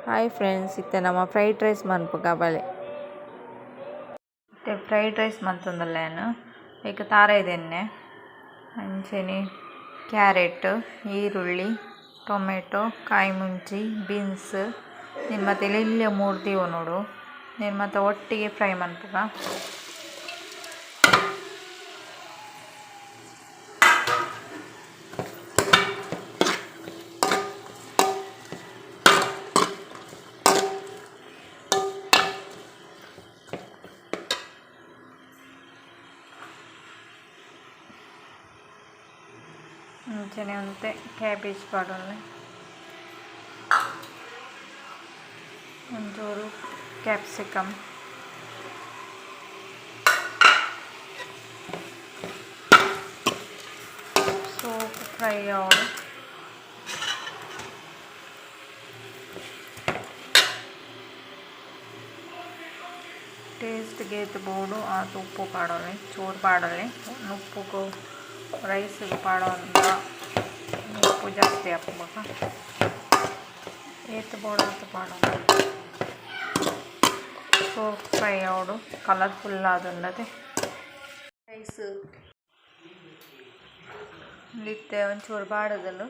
Hi friends, ಇತ್ತೆ ನಮ್ಮ fried rice ಮನ್ಪುಗ ಬಲೆ. ಇತ್ತೆ ಫ್ರೈಡ್ ರೈಸ್ ಮಂತೊಂದುಲ್ಲೆ ಯಾನ್. ಐಕ್ ತಾರಾಯಿದ ಎಣ್ಣೆ ಅಂಚನೆ ಕ್ಯಾರೆಟ್, ಈರುಳ್ಳಿ, ಟೊಮೆಟೊ, ಕಾಯಿ ಮುಂಚಿ, ಬೀನ್ಸ್ ನೆನ್ ಮಾತ ಎಲ್ಯ ಎಲ್ಯ ಮೂರ್ದು ದೀವೊನೊಡು. ನೆನ್ ಮಾತ ಒಟ್ಟಿಗೆ ಫ್ರೈ ಮನ್ಪುಗ. ಅಂಚನೆ ಒಂತೆ ಕ್ಯಾಬೇಜ್ ಪಾಡೊನ್ಲೆ. ಒಂಚೂರು ಕ್ಯಾಪ್ಸಿಕಮ್. ಸೋಕು ಫ್ರೈ ಆವೊಡು. ಟೇಸ್ಟ್ ಗ್ ಏತ್ ಬೋಡು ಆತ್ ಉಪ್ಪು ಪಾಡೊಲಿ ಚೂರು ಪಾಡೊಲಿ ನುಪ್ಪುಗು ರೈಸ್ ಗ್ ಪಾಡೊಂಡ ಉಪ್ಪು ಜಾಸ್ತಿ ಆಪುಂಡು ಬೊಕ ಏತ್ ಬೋಡಾತ್ ಆತ್ ಪಾಡೊಲಿ ಸೋಕು ಫ್ರೈ ಆವೊಡು ಕಲರ್ ಫುಲ್ ಆದುಂಡು ಅತೆ ರೈಸ್ ಉಂದು ಇತ್ತೆ ಒಂಚೂರು ಬಾಡುದುಂಡು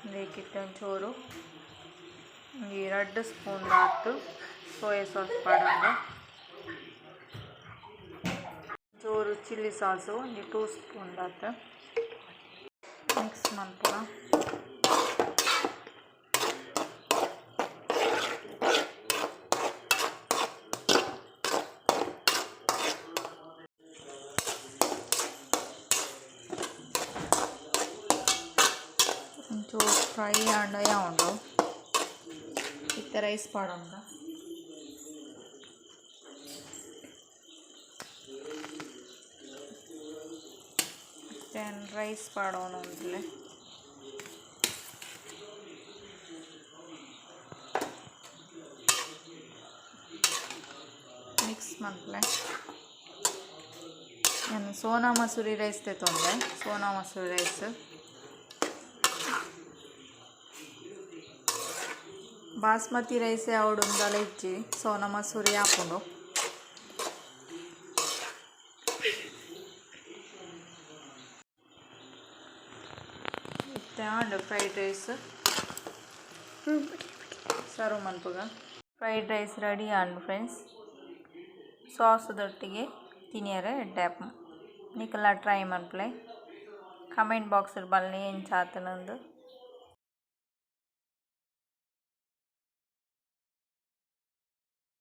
ಉಂದೆಕ್ ಇತ್ತೆ ಒಂಚೂರು ಒಂಜಿ ರಡ್ಡ್ ಸ್ಪೂನ್ ದಾತ್ ಸೋಯಾ ಸಾಸ್ ಪಾಡೊಂಡೆ. ಒಂಚೂರು ಚಿಲ್ಲಿ ಸಾಸ್ ಒಂಜಿ ಟೂ ಸ್ಪೂನ್ ದಾತ್ ಮಿಕ್ಸ್ ಮನ್ಪುಗ. ಒಂಚೂರು ಫ್ರೈ ಆಂಡ ಯಾವುಂಡು. ಇತ್ತೆ ರೈಸ್ ಪಾಡೊನ್ಗ. ಇತ್ತೆ ಯಾನ್ ರೈಸ್ ಪಾಡೊಂದುಲ್ಲೆ. ಮಿಕ್ಸ್ ಮನ್ಪುಲೆ. ಯಾನ್ ಸೋನಾ ಮಸೂರಿ ರೈಸ್ ದೆತೊಂದೆ, ಸೋನಾ ಮಸೂರಿ ರೈಸ್. ಬಾಸ್ಮತಿ ರೈಸೇ ಆವೊಡು ದಾಲ ಇಜ್ಜಿ, ಸೋನಾ ಮಸೂರಿ ಆಪುಂಡು. ಇತ್ತೆ ಆಂಡ್ ಫ್ರೈಡ್ ರೈಸ್, ಸರ್ವ್ ಮನ್ಪುಗ. ಫ್ರೈಡ್ ರೈಸ್ ರೆಡಿ ಆಂಡ್ ಫ್ರೆಂಡ್ಸ್. ಸಾಸ್ ದೊಟ್ಟಿಗೆ ತಿನಿಯರೆ ಎಡ್ಡೆ ಆಪುಂಡು. ನಿಕುಲ ಟ್ರೈ ಮನ್ಪುಲೆ, ಕಮೆಂಟ್ ಬಾಕ್ಸ್ ಡ್ ಪನ್ಲೆ ಎಂಚ ಆತುಂಡು.